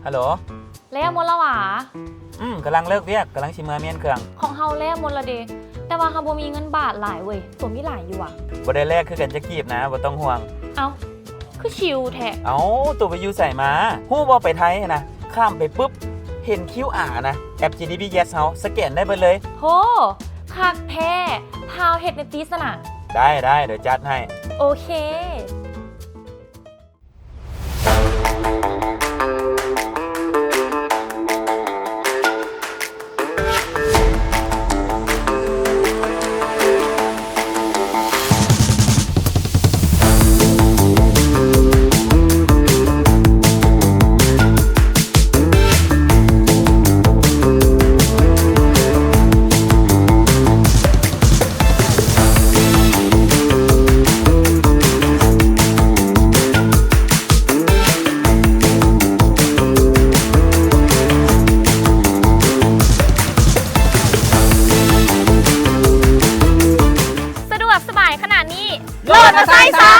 ຮັລໂຫຼ ແລ້ວໝົດລະຫວາ? ອືມ ກຳລັງເລີກວຽກ ກຳລັງຊິເມືອມ້ຽນເຄື່ອງ. ຂອງເຮົາແລ້ວໝົດລະເດ ແຕ່ວ່າເຮົາບໍ່ມີເງິນບາດຫຼາຍເວີຍ. ໂຕມີຫຼາຍຢູ່ຫວາ? ບໍ່ໄດ້ແລກຄືກັນຈັກກີບນະ ບໍ່ຕ້ອງຫ່ວງ. ເອົ້າ ຄືຊິວແທ້. ເອົ້າ ໂຕໄປຢູ່ໃສມາ? ຮູ້ບໍ່ ໄປໄທຫັ້ນນະ ຂ້າມໄປປຶບ ເຫັນຄິວອານະ ແອັບ ຈີ ດີ ບີ ເຢສ ເຮົາສະແກນໄດ້ເບິດເລີຍ. ໂຫ ຄັກແທ້ ພາວເຮັດແດ່ຕິສະນະ. ໄດ້ໆ ດຽວຈັດໃຫ້. ໂອເຄ. ສະດວກສະບາຍຂະໜາດນີ້ ໂຫຼດມາໃຊ້ຊະ!